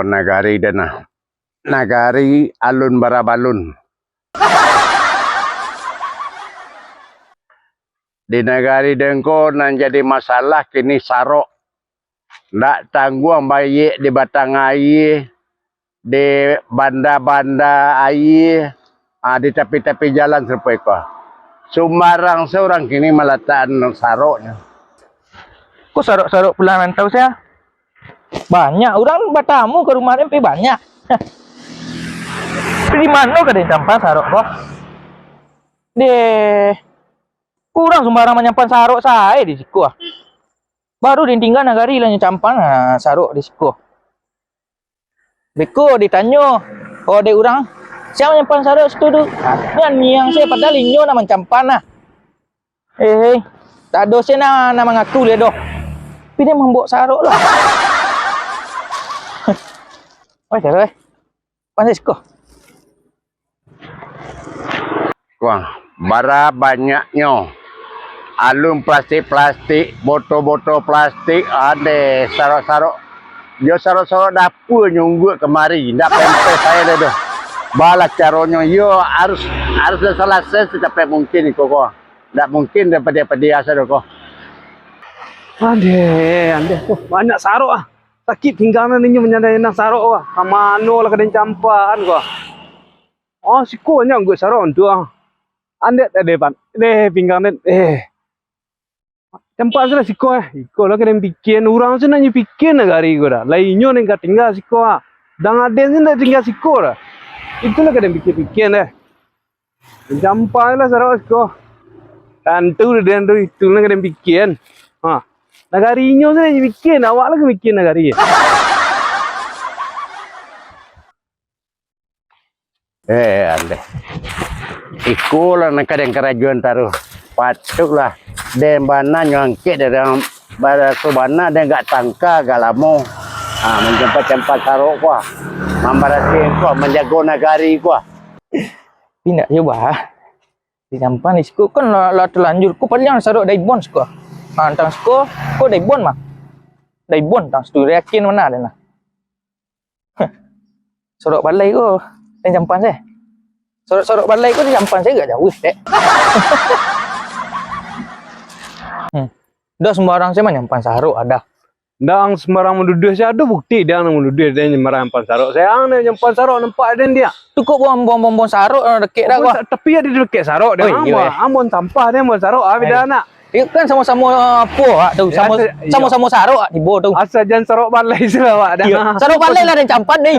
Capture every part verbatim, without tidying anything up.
Nagari den nah. Nagari alun barabalun. Di nagari den ko nan jadi masalah kini sarok. Ndak tangguang bayek di batang aia, di banda-banda aia, ah, di tapi-tapi jalan sarupo iko. Sumbarang se urang kini malatakan saroknyo. Ko sarok-sarok pulang rantau sia? Banyak urang batamu ka rumah den, pi banyak. Di mano ka den campan sarok ko? Deh, urang sumbarang manyampan sarok sae di siko ah. Baru den tingga nagari lah nyo campan, ah, sarok di siko. Beko ditanyo, oh, dek urang, "Sia manyampan sarok siko tu?" Nah, nian se, padahal inyo nan mancampan nah. Eh, tak ado se nan, nan mangaku lai doh. Tapi den mambao sarok lah. Oi, sarok, eh. Panas ko. Wah, bara banyaknyo. Alun plastik-plastik, botol-botol plastik, ade sarok-sarok. Yo sarok-sarok dapua nyo ungguak kamari, ndak pempes sae doh. Balah caronyo, yo harus, harus salasai sacapek mungkin iko ko. Ndak mungkin dipadiah-padiah sajo ko. Andeh, andeh, oh, banyak sarok ah. Sakik pinggang nan inyo manyandai nan sarok ko ah. Ka mano lah ka den campan ko ah. Oh, siko nyo angguik sarok tu ah. Andeh, andeh, pan. Deh, pinggang den. Eh. Campan salah siko eh. Iko lah ka den pikian. Urang se nak nyo pikian nagari ko dah. Lai inyo nan ka tingga siko ah. Dang aden se nak tingga siko dah. Itulah ka den pikia-pikian deh. Jampailah sarok siko. Tantu den tu, itu nan ka den pikian. Ha. Nagari inyo se nan pikian, awak lah ka mikian nagari. Eh, andeh. Iko lah nan ka den karajoan taruih. Patuiklah. Den bana nyo angkek dari baraso bana den agak tangka, agak lamo. Ha, mancampa-campa sarok ko ah. Mambarasiahan ko ah, manjago nagari ko ah. Tapi ndak cubo ah. Di campan di siko kan lah, lah talanjur. Ko paliang sarok Daibon siko. Ha, tang siko, ko Daibon mah. Daibon tang situ, yakin bana den lah. Sarok balai ko, den campan se. Sarok-sarok balai ko den campan se agak jauah, dek. Hmm. Dah sumbarang se manyampan sarok adah. Ndak, ang sumbarang manuduah, sia ado bukti dek ang nan manuduah dek ang sumbarang nyampan sarok? Sia ang nan nyampan sarok nampak den dek ang. Tu kok buang, buang, buang, buang sarok, ah, dakek dah, Buang wah. sa-, tapi ado dakek sarok dek Oi, ang, iyo, buang, eh. ang buang sampah dek ang buang sarok, ah, bida Eh. nak. Iyo, kan samo-samo, ah, apo, ah, tu, Iyo, samo, asa-, iyo. samo-samo sarok, ah, tibo tu. Asa jan sarok balai sudah, wak, dah. Iyo. Sarok balai lah den campan, deh.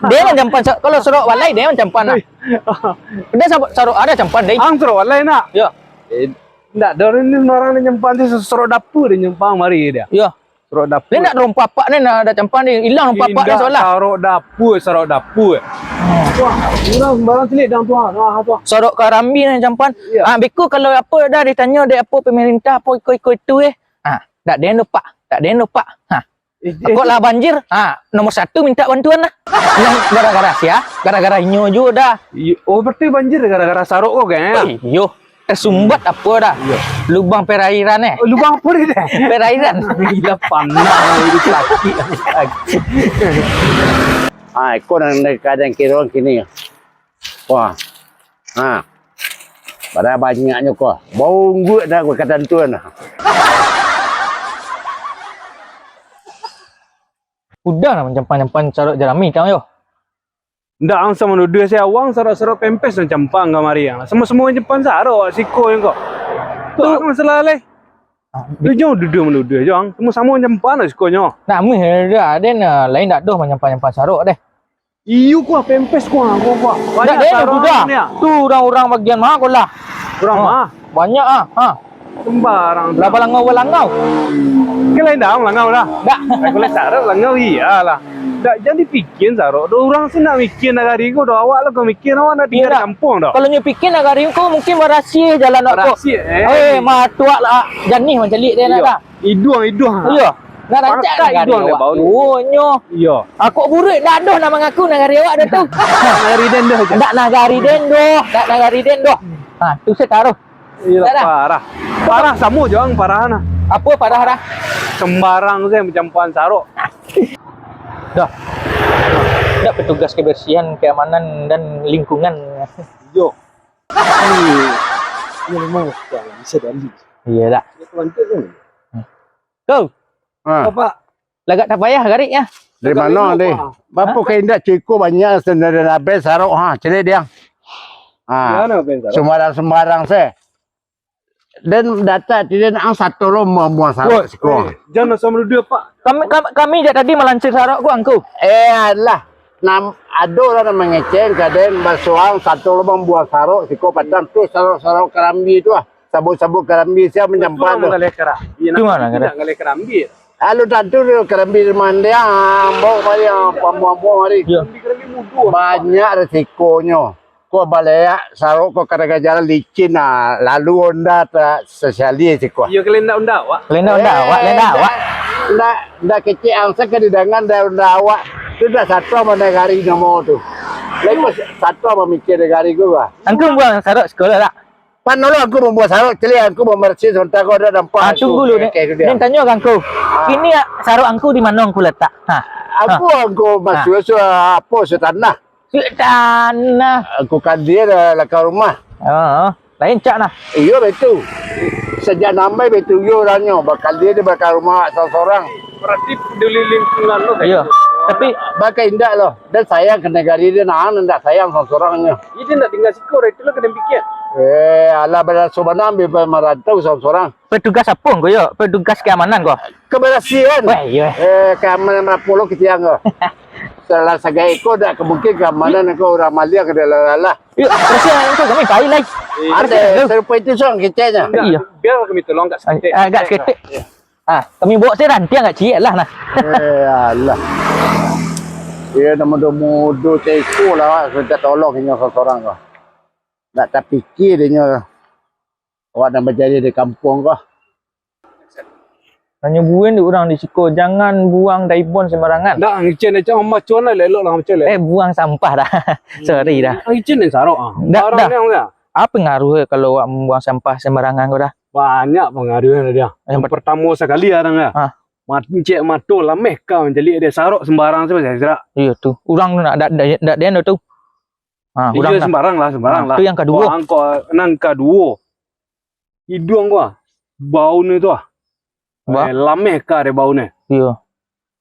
Dia lah nyampan sa-, kalau sarok balai, dia lah nyampan, nah. Oi. Dia sarok, sarok ada campan, deh. Ang sarok balai nak? Iyo. Eh, ndak, dah ni orang ni nyampan tu sarok dapur dia nyampan mari dia. Iyo. Sarok dapur. Ni nak rompa apak ni, nak ada campan ni. Hilang rompa apak ni Indak, soalah. Sarok dapur, sarok dapur. Wah, urang sembarang cilik dang tuan. Ah, tuan. Sarok karambia ni campan. Iya. Ah, beko kalau apa dah ditanyo dek apa pemerintah apa iko-iko itu eh. Ah, dak den doh, Pak. Dak den doh, Pak. Ha. Eh, eh, Kok lah banjir? Ha, nomor satu minta bantuan lah. Yang gara-gara sia, gara-gara inyo juo dah. Iyo, oh, berarti banjir gara-gara sarok ko kayaknya. Oh, iyo. Tersumbat apa dah? Iya. Lubang perairan, eh. Oh, lubang apa ni, deh? Perairan. Gila, panas, ini sakit, sakit. Ah, iko nan kadang kiro kini. Wah. Ha. Padahal banyaknyo ko. Bau ungguak dah ko katantuan. Udah lah mancampan-campan sarok jarami tang yo. Ndak, ang samo nuduah si awang sarok-sarok pempes nan campang kamari ang. Samo-samo nyampan sarok siko yang ko. Tu. Tu masalah leh. Ah, Tu nyo duduah manuduah jo ang. Samo-samo nyampan lah sikonyo. Nak mih dah, den, ah, lain dak doh manyampan-nyampan sarok deh. Iyo kuah, pempes kuah, kuah, kuah. Ndak, Banyak den sarok duduah. ni, ah. Tu urang-urang bagian mah ko lah. Urang Ha. mah? Banyak ah. Ha. Sembarang. Lah balangau-balangau. Kan lain dah, balangau lah. Dak. Aku lah sarok, balangau iyalah. Dak, jan dipikian sarok doh. Urang se nak mikian nagari ko doh. Awak lah ko mikian, awak nak tinggal Iyo, di dak. kampuang doh. Kalau nyo pikian nagari ko mungkin barasiah jalan awak ko. Barasiah, eh. Eh, matuak lah. Janih mancaliak den Iyo. dah. Iduang, iduang. Iyo. Nak rancak Pangkak nagari iduang awak. dia bau ni. Oh, nyo. Iyo. Akok buruik dak doh nak mangaku nagari awak dah tu. Nagari den doh je. Dak nagari den doh. Dak nagari den doh. Ha, tu se taruh. Iyalah, Dah, dah. parah. Parah samo jo ang parah nah. Apa parah dah? Sembarang se macam puan sarok. Dah. Dak petugas kebersihan, keamanan, dan lingkungan. Iyo. Iyo, memang bisa dari. Iya, dak? Dia kelantik kan? Kau? Ah. Apa? Lagak tapayah garik ya. Dari mana, deh? Bapak kayak indak cukup banyak sendiri habis sarok, ha, cari dia. Ha. Sembarang-sembarang se. Dan data tidak ang satu lo mambuang sarok siko. Eh, jangan asal menuduh, Pak. Kami, kami, kami jak tadi malansir sarok ko, Angku. Eh, alah. Nam, ado urang nan mangecek ka den, basuang satu lo mambuang sarok siko patang tu, sarok-sarok Karambi tu ah. Sabuk-sabuk Karambi sia manyampah tu. Itu mana, Karambi? Lalu tantu tu Karambi mandiang, ambok mari, ah, pambuang-buang mari. Iya. Banyak risikonyo. Ko baleak sarok ko kadang-kadang jalan licin, ah, lalu onda ta sosialis ko. Iyo, kalenda onda awak. Kalenda onda awak, kalenda awak. Ndak, ndak kecek angsa ka didangan dari onda awak. Tu dah satu managari namo tu. Lain ko satu mamikir negari ko bah. Angku buang sarok siko lah. Pan dulu angku mambuang sarok, caliak angku mambarasiah sabanta ko, ado nampak. Ah, tunggu dulu, Dek. Den tanyo ka angku. Ah. Kini sarok angku di mano angku latak? Ha. Angku, angku masuak apo, sutanah. Sutanah. Angku kadia lah ka rumah. Oh, lain cak nah. Iyo, betul. Sajak namai betul yo urangnyo, bakadia di balakang rumah sorang-sorang. Berarti peduli lingkungan lo. Iyo. Tapi baka indak lo. Dan sayang ka nagari dia, nah, ndak sayang sorang-sorangnyo. Jadi ndak tinggal siko, itu lo kena pikir. Eh, alah, baraso bana ambil marantau sorang-sorang. Petugas apo angku yo? Petugas keamanan ko? Kebersihan. Wah, iyo. Eh, keamanan apo lo kitiang ko? Salah sagai ko dak mungkin keamanan ko urang maliang ka dalam lalah. Iyo, kebersihan ko kami pai lai. Ada serupa itu sorang keceknyo. Iyo. Biar kami tolong agak seketek. Agak seketek. Ah, kami bawa se rantiang agak ciek lah nah. Eh, alah. Iyo, nan mudo-mudo ceko lah, minta tolong inyo sorang-sorang ko. Ndak tapikia inyo awak nan bajadi di kampuang ko. Nanyo buin dek urang di siko, jangan buang daibon sembarangan. Ndak, ngicen aja, macuan lah, elok-elok lah, macuan lah. Eh, buang sampah dah. Sorry dah. Ngicen ni sarok ah. Ndak, dah. Apa pengaruh kalau awak membuang sampah sembarangan ko dah? Banyak pangaruahnyo dia. Yang pertamo sakali urang yo. Ha. Mat-, cek mato lameh ka mancaliak dia, sarok sembarang se masih serak. Iyo tu. Urang tu nak dak, dak, dak den tu. Ha, iyo, urang sembarang lah, sembarang lah. Tu yang kaduo. Wah, angko, nan kaduo. Iduang ko ah. Baun itu ah. Ba- Eh, lameh ka dia baun ni. Iyo.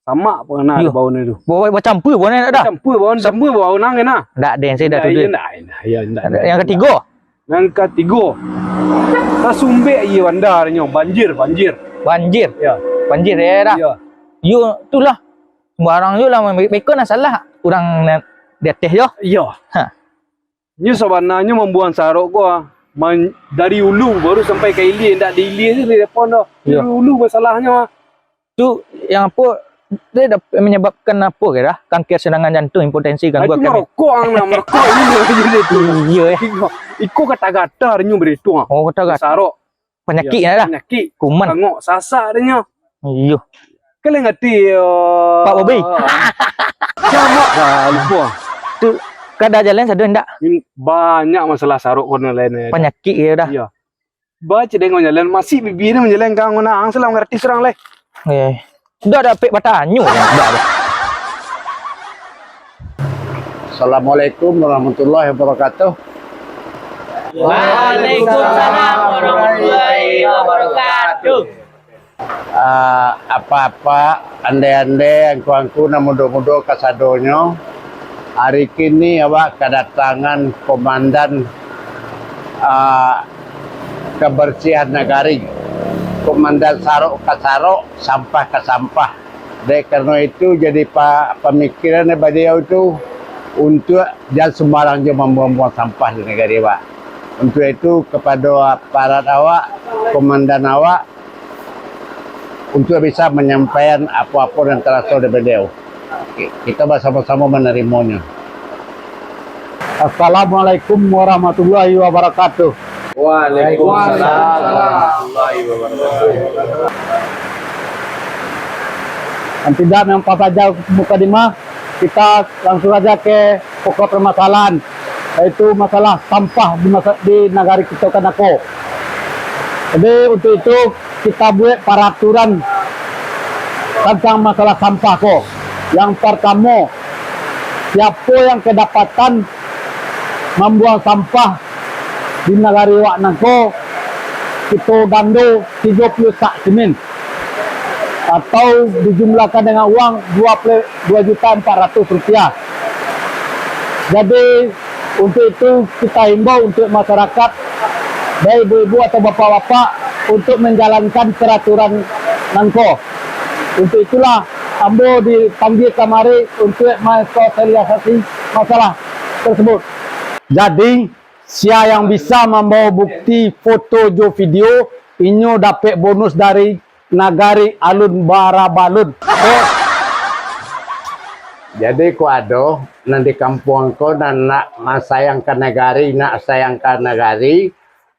Samak pernah ada baun itu. Bawa bacampur baun ni dak dah? Campur baun, campur baun nang kena. Dak den, saya dah tu. Iyo, ndak, iyo, ndak. Yang katigo. Nan katigo, tasumbek aia banda nyo, banjir, banjir. Banjir? Yo. Banjir, yo dah. Yo. Yo, tu lah. Sembarang yo lah, beko nan salah urang nan di ateh yo. Iyo. Ha. Nyo sabananyo mambuang sarok ko, ah, man-, dari ulu baru sampai ka ilia, indak di ilia tu di depan tu. Yo. Dari ulu masalahnyo, ah. Tu yang apo, dia dap-, menyebabkan apo ke dah? Kanker serangan jantung, impotensi, gangguan. Itu merokok ang nah, merokok ini dia tu. Iyo, eh. Iko, iko kata-kata dia nyo beritu ah. Oh, kata-kata. Sarok. Panyakik dah. Panyakik. Kuman. Tangok sasak dia nyo. Iyo. Kalian ngerti, eh, Pak Bobi. Jamak dah, lupa. Tu kada jalan sado indak? Banyak masalah sarok kono lain. Panyakik dia dah. Iyo. Ba, cedeng manjalan, masih bibia ni manjalan ka ngona, ang salah mangarati surang lai. Eh, dak dapek batanyo, dak ado. Assalamualaikum warahmatullahi wabarakatuh. Waalaikumsalam warahmatullahi wabarakatuh. Ah, apa-apa, andai-andai, angku-angku nan mudo-mudo kasadonyo, ari kini awak kadatangan komandan, ah, kebersihan nagari, komandan sarok ka sarok, sampah ka sampah. Dek karano itu, jadi pa-, pamikiran dari baliau tu untuak jan sumbarang jo mambuang-buang sampah di nagari awak. Untuak itu, kapado aparat awak, komandan awak, untuak bisa manyampaian apo-apo nan taraso dari baliau. Ki-, kita basamo-samo manarimonyo. Assalamualaikum warahmatullahi wabarakatuh. Waalaikumsalam warahmatullahi wabarakatuh. Nan tidak, nan papaja mukadimah, kita langsung saja ke pokok permasalahan, yaitu masalah sampah di masa-, di nagari kito kanako. Jadi, untuk itu, kita buek paraturan tantang masalah sampah ko. Yang partamo, Siapo yang kadapatan mambuang sampah di nagari awak nangko, kito dando tigo puluah sak simin, atau dijumlahkan dengan uang dua puluh dua juta empat ratus rupiah. Jadi, untuk itu kita himbau untuk masyarakat, baik ibu-ibu atau bapak-bapak, untuk menjalankan peraturan nangko. Untuk itulah, ambo dipanggil kamari untuk mensosialisasi masalah tersebut. Jadi, sia yang bisa mambawa bukti foto jo video, inyo dapek bonus dari nagari alun barabalun. Oke? Jadi, kok ado nan di kampuang ko nan nak masayangkan nagari, nak sayangkan nagari,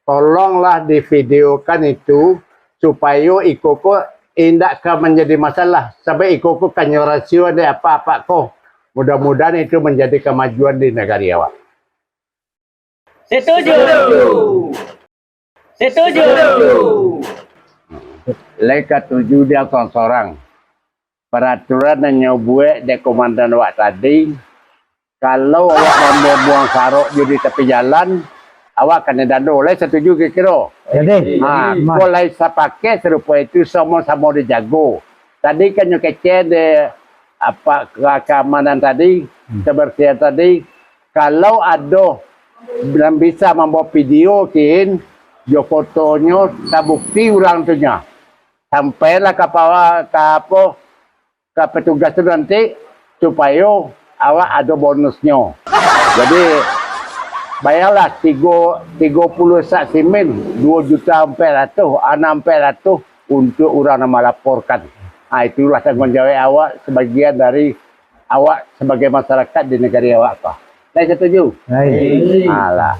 tolonglah divideokan itu, supayo iko ko indak ka manjadi masalah, sabab iko ko kanyo rasio dek apak-apak ko. Mudah-mudahan itu manjadi kamajuan di nagari awak. Setuju. Setuju. Lai katuju dia sorang-sorang. Paraturan nan nyo buek dek komandan awak tadi, kalau awak mambuang-buang sarok jo di tapi jalan, awak kanai dando. Lai satuju kiro-kiro? Jadi, Ha, Mas. Ko lai sapakek sarupo itu, samo-samo dijago. Tadi kan nyo kecek dek apak ka-, kaamanan tadi, Hmm. kabarsiahan tadi, kalau ado nan bisa mambawa video kin, jo fotonyo, tabukti urang tu nyo. Sampailah ka pawa-, ka apo, ka petugas tu nanti, supayo awak ado bonusnyo. Jadi, bayanglah, tigo, tigo puluah sak simin, duo juta ampek ratuih, anam ampek ratuih, untuak urang nan malaporkan. Ah, itulah tangguang jawab awak, sabagian dari awak sabagai masyarakat di nagari awak ko. Lai satuju? Baik. Alah.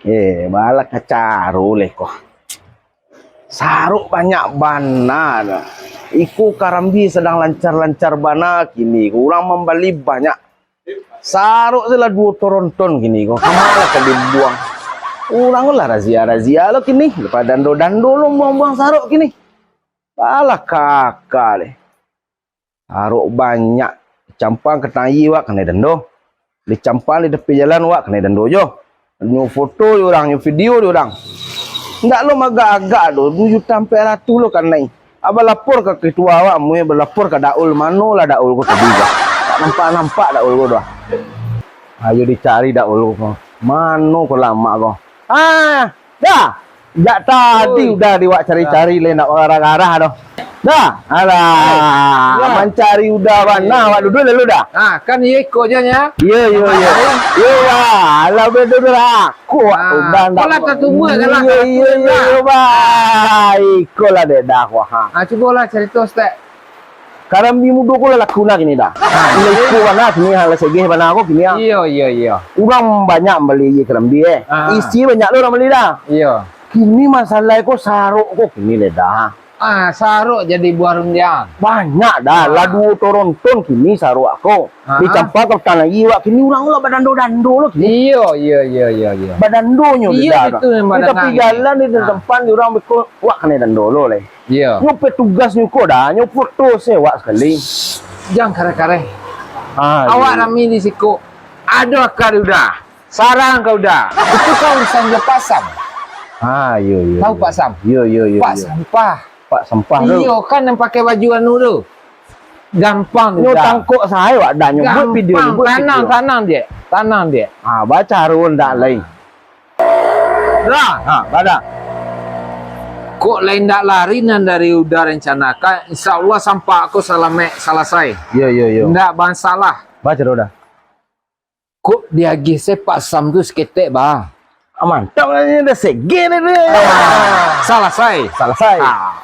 Eh, baa lah kacaro lai ko. Sarok banyak bana. Iko karambia sadang lancar-lancar bana kini ko. Urang mambali banyak. Sarok se lah duo toronton kini ko. Kama lah ka dibuang? Urang lah razia-razia lo kini. Dapek dando-dando lo buang-buang sarok kini. Alah kaka deh. Sarok banyak. Dicampang ka tangah aia wak kanai dando. Dicampang di tapi jalan wak kanai dando jo. Nyo foto jo urang, nyo video jo urang. Ndak lo maagak-agak do, duo juta ampek ratuih lo kanai. Ah, balapor ka ketua awak, amuah balapor ka Daul. Mano lah Daul ko tadi ko? Tak nampak-nampak Daul ko doh. Ayo dicari Daul ko. Mano ko lamak ko? Ah, dah. Jak tadi Oi. Udah di wak cari-cari Ah. Lai nak marah-marah doh. Dah. Alah, Ya. Mancari udah bana, wak duduak lalu dah. Ah, kan iyo iko je nya. Iyo, iyo, iyo. Iyo, wah, alah, udah, udah, udah. Ko wak Ah, udah ko ndak lah tatumbuah kan lah, Iyo, iyo, tatumbuah iyo, lah. Iyo, bah. Iko lah dek dah, wah. Ah, cubolah carito, Ustaz. Karambia mudo ko lah laku nah kini dah. Ah, Lah iyo. Iko bana kini, ha, lah segeh bana ko kini, ha. Iyo, iyo, iyo. Urang banyak mambali karambia, eh. Ah. Isi banyak lo urang mambali dah. Iyo. Kini masalah ko sarok ko kini le dah. Ah, sarok jadi buah rundiang. Banyak dah, Ah. lah duo toronton kini sarok ko. Ha? Dicampang ka tangah aia wak kini urang lah badando-dando lo kini. Iyo, iyo, iyo, iyo, iyo. Badandonyo Iyo, dah. Itu memang Di tapi danang. Jalan di Ha. Tempat di urang beko wak kanai dando lo lai. Iyo. Nyo petugas nyo ko dah, nyo foto se wak sakali. Jan kareh-kareh. Ah, Awak iyo. Rami di siko. Ado aka udah. Sarang ka udah. Itu kan urusan jo Pak Sam. Ah, iyo, iyo. Tahu iyo. Pak Sam? Iyo, iyo, iyo. Pak iyo. Sampah. Pak sampah tu. Iyo, kan yang pakai baju anu tu. Gampang Nyo dah. Tangkok sae wak dah nyo buat video, Gampang, buat tanang, video. Tanang dia. Tanang dia. Ah, baca arun dak lain. Dah. Ha, badah. Kok lain dak lari nan dari udah rencanakan, insya Allah sampah aku salamet salasai. Yo, yo, yo. Ndak masalah. Baca dah. Kok diagih se Pak Sam tu saketek, bah? Ah, mantap lah, ni dah sege dah tu. Ah, salasai. Salasai. Ah.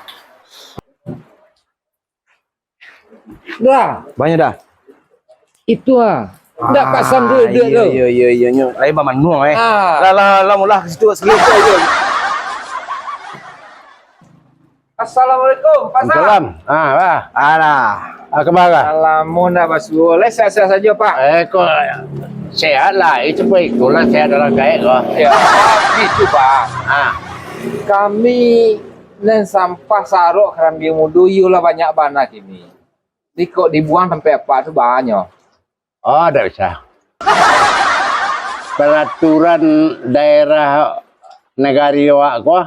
Dah. Banyak dah. Itu ah. Ndak Pak Sam tu, Ah, duit iyo, tu. Iyo, iyo, iyo, nyo. Lain bamanuang, eh. Ah. Lah, lah, lah, mulah ke situ, sikit. Assalamualaikum, Pak Sam. Waalaikumsalam. Ah, bah. Alah. Ah, kemana? Alamun dah basuo. Lai sehat-sehat sajo, Pak? Eh, kok sehat lah. Itu pun itulah sehat orang gaek kok. Ya, gitu, Pak. Ah. Kami nan sampah sarok karambia mudo, iyolah banyak bana kini. Iko dibuang sampai apak tu banyak. Oh, dak usah. Peraturan daerah nagari awak ko,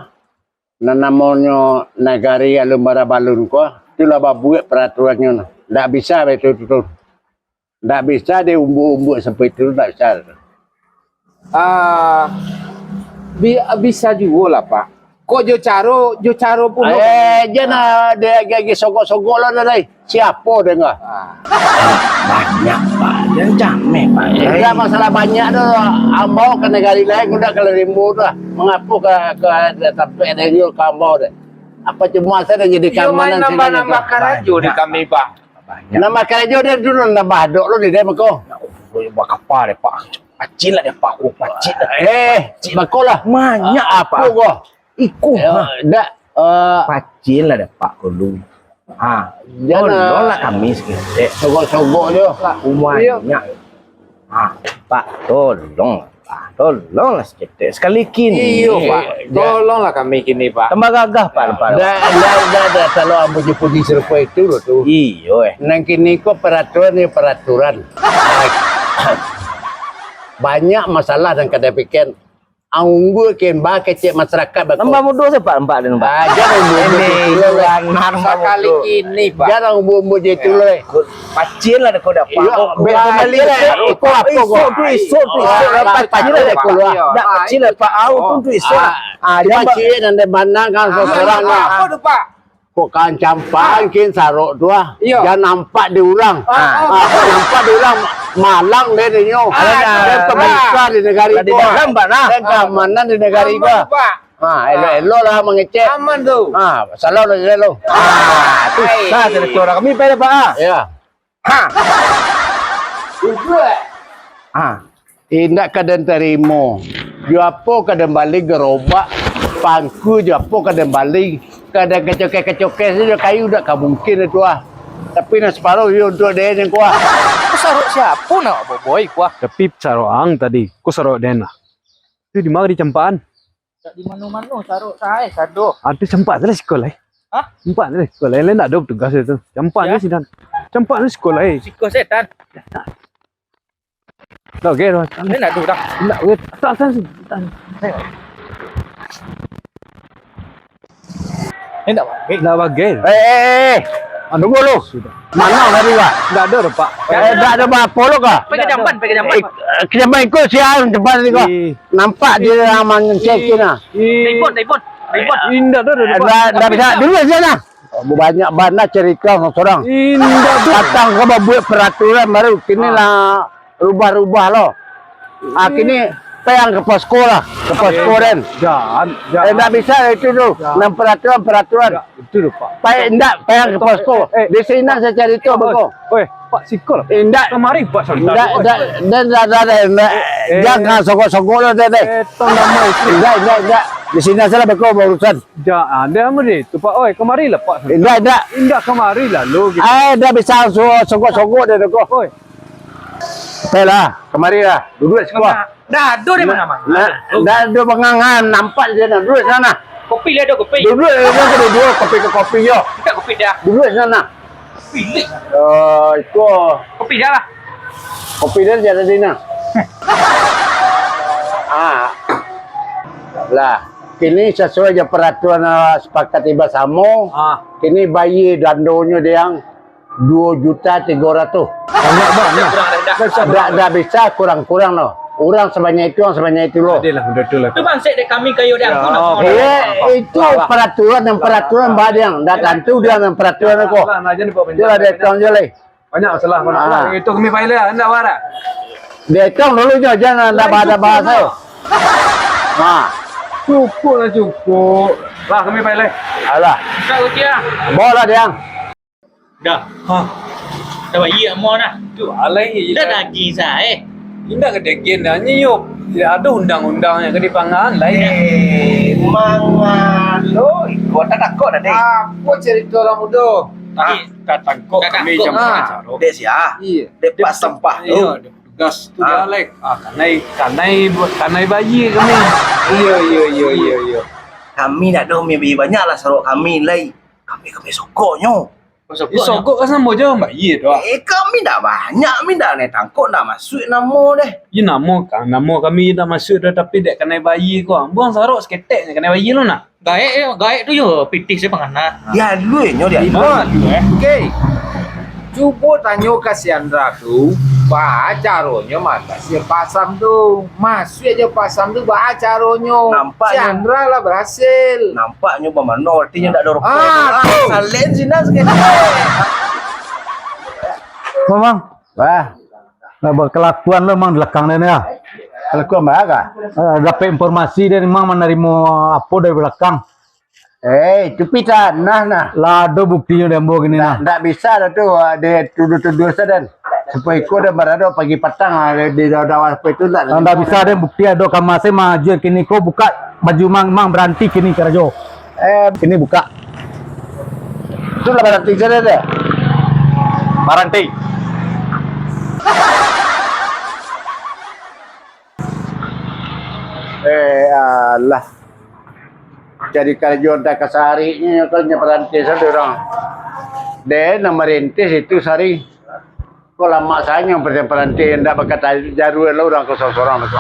nan namonyo nagari Alun Bara Balun ko, tu lah babuek peraturannyo. Dak bisa baitu tu. Ndak bisa diumbuk-umbuk sampai tu, ndak bisa. Ah, bi-, bisa juo lah, Pak. Kok jo caro, jo caro pun. Eh, jan lah, dia agi-agi sogok-sogok lah, dah, dai. Siapo dia enggak? Ah. Banyak, Pak. Jan cameh, Pak. Enggak masalah banyak tu. Ambau ka nagari lain, udah ka Rimbo tu lah. Mangapo ka, ka tampek dia ka ambau deh? Apa cuma saya dah jadi keamanan sini nambah-nambah karajo di kami, Pak. Banyak. Nambah karajo dia dulu, nambah adok lu di dia, mako. Bakapa deh, Pak. Pacin lah deh, Pak. Aku pacin lah. Eh, bako lah. Banyak, Pak. Apo ko? Iko, ha. Dak, eh. Pacin lah deh, Pak, ko lu. Ha. Jan lah. Tolonglah kami saketek. Sogok-sogok jo. Banyak. Ah, Pak, tolong, Pak, tolonglah saketek. Sakali kini. Iyo, Pak. Tolonglah kami kini, Pak. Tambah gagah, Pak, Pak. Dah, dah, dah, dah, kalau ambo jo puji sarupo itu lo tu. Iyo, eh. Nan kini ko peraturan yo peraturan. Banyak masalah nan ka dipikian. Anggur ken ba kecek masyarakat bako. Nambah mudo se, Pak, nampak dia, nampak. Ah, jan umbur-umbur je tu lah. Sakali kini, Pak. Jan umbur-umbur je tu lah. Pacin lah dek ko dak, Pak. Iyo, bek kembali lah. Iko apo ko? Isok tu, isok tu, isok. Pacin lah dek ko lah. Dak pacin lah, Pak. Au tu, tu isok lah. Ah, jan pacin nan dek banang kan, sorang lah. Apo tu, Pak? Kok kan campaan kin sarok tu ah. Iyo. Jan nampak di urang. Ah, kok nampak di urang, malang deh dinyo. Ah, deh pemerintah di nagari ko. Deh keamanan di nagari ko. Ah, elok-elok lah mangecek. Aman tu. Ah, salam lah elok. Ah, tu sah cerita urang. Kami pai dah, Pak, ah. Ya. Ha. Uduak. Ha. Indak ka den tarimo. Jo apo ka den bali garobak, pangku jo apo ka den bali, ka den kacokeh-kacokeh sajo kayu, dak ka mungkin itu ah. Tapi nan saparuh yo untuak den ko ah. Ko sarok siapo nak boboi ko ah? Tapi sarok ang tadi, ko sarok den lah. Tu di ma di campaan? Dak di mano-mano, sarok sae sado. Ah, tu campak tu lah siko lai. Hah? Campak tu lah siko lai. Lain dak ado petugas tu. Campak tu sinan. Campak tu siko lai. Siko setan. Dak oke tu. Lain dak ado dah. Dak oke. Atas, atas, atas. Lain dak bagai. Dak bagai. Eh, eh, eh. Tunggu lu. Sudah. Mano tadi, Pak? Dak ado doh, Pak. Eh, dak ado apo lo kah? Pai ka jamban, pai ka jamban. Eh, ka jamban iko sia jamban tadi ko. Nampak dia lah mangecek nah. Telepon, telepon, telepon. Indak doh, doh, Pak. Dak, dak bisa. Dulu sinan nah. Banyak bana carito surang. Indak doh. Datang ka babuek peraturan baru. Kini lah rubah-rubah lo. Ah, kini pai ang ka posko lah. Ka posko den. Jan, jan. Eh, ndak bisa itu tu. Nan peraturan, peraturan. Itu tu, Pak. Pai, ndak, pai ang ka posko. Di sinan sacarito beko. Oi, Pak, siko lah. Indak. Kamari, Pak, santai. Ndak, ndak, den, ndak, ndak, ndak. Jan ka sogok-sogok lah, den. Ndak, ndak, ndak. Di sinan salah beko baurusan. Jan, den amun itu, Pak. Oi, kamari lah, Pak, santai. Ndak, ndak. Indak kamari lah, lo, gitu. Eh, ndak bisa sogok-sogok den ko. Oi. Pai lah, kamari lah. Duduak siko. Dah ado di mano-mano. Nah, dah ado bangangan, nampak je nah. Duduak sinan nah. Kopi lah ado, kopi. Duduak, duduak, duduak, kopi ka kopi yo. Mintak kopi dah. Duduak sinan nah. Kopi ni. Eh, iko. Kopi dah lah. Kopi dah jadi nah. Ah. Lah, kini sasuai jo peraturan, ah, sapakati basamo. Ah. Kini bayia dandonyo dek ang. Duo juta tigo ratuih. Banyak banget. Dak, dak bisa kurang-kurang lo. Urang sabanyak itu, urang sabanyak itu lo. Adil lah, betul lah. Tu bangsek dek kami kayo dek aku nak. Iyo, itu peraturan, nan peraturan badiang. Dak tantu dia nan peraturan ko. Itulah dia tong je lai. Banyak masalah, banyak masalah. Itu kami pai lah, ndak marah. Dia tong dulu je, jangan ndak bahasa. Nah. Cukup lah, cukup. Lah, kami pai lah. Alah. Kau kia. Bawa lah dia. Dah. Hah? Dah bayia amuah nah. Tu alai je. Dah daging sae. Indak ka daging dah. Nyo yo, yo ado undang-undang nan ka dipanggaan lai. Eh, mangalo iko tak takok dah, deh. Apo carito urang mudo? Ah, tak takok kami takok. Dek sia? Iyo. Dek Pak Sampah tu. Iyo, dek petugas tu dia, Lek. Ah, kanai, kanai buat kanai bayia kami. Iyo, iyo, iyo, iyo, iyo. Kami ndak ado, kami bayia banyak lah sarok kami lai. Kami, kami sokoknyo. Sogok, sogok kan samo jo bayia tu. Eh, kami ndak banyak, kami ndak naik tangkok, ndak masuak namo deh. Iyo namo kan, namo kami ndak masuak doh, tapi dek kanai bayia ko. Buang sarok saketek nyo kanai bayia lo nak. Gaek yo, gaek tu yo pitih se pangana. Ya, lu nyo dia. Iman. Eh. Okey. Cubo tanyo ka si Andra tu, baa caronyo matasi Pak Sam tu. Masuak jo Pak Sam tu, baa caronyo. Nampaknyo si Andra lah barasil. Nampaknyo bamano, artinyo ndak ado rokok. Ah, tu. Salen sinan saketek. Mamang. Wah. Nah, bakalakuan lo mang di lakang den ya. Kalakuan baa kah? Eh, dapek informasi den mang manarimo apo dari balakang. Eh, itu pitah nah, nah. Lah ado buktinyo di ambo kini nah. Ndak bisa lah tu, ah, dituduah-tuduah sadan. Sapo iko den barado pagi patang, ah, di dawa-dawa sapo itu ndak. Ah, ndak bisa den, bukti ado kamar se mah, kini ko buka baju mang, mang baranti kini karajo. Eh, kini buka. Itulah baranti sajo deh. Baranti. Eh, alah. Jadi karajo antah kasarihnyo, kalau nyo baranti sajo urang. Deh, nan marintis itu sari. Kok lamak sanyo paranti, ndak bakata jarua lah urang ko sorang-sorang tu.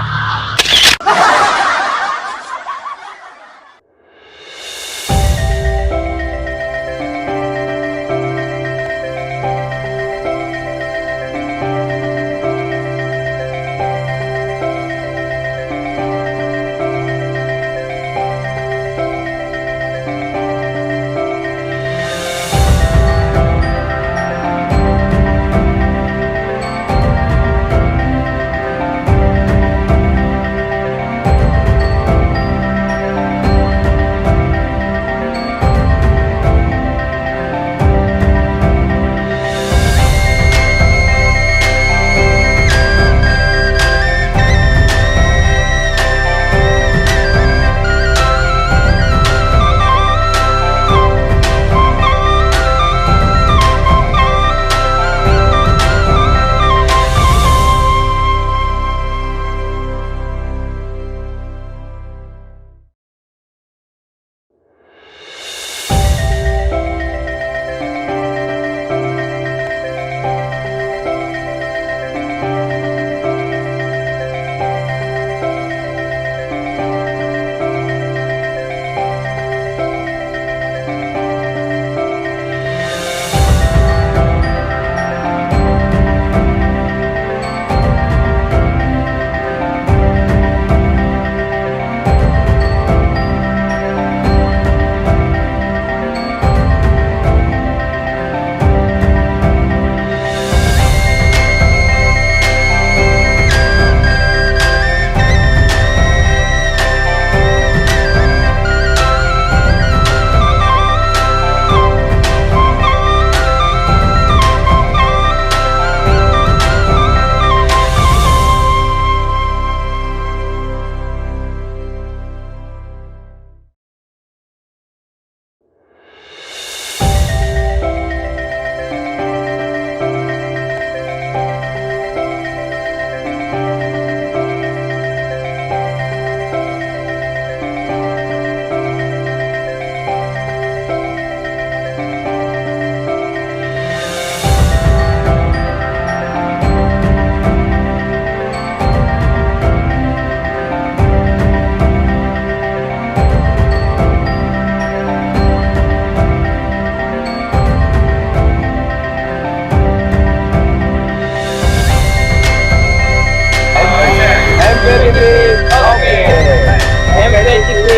M P T V, oke. M P T V,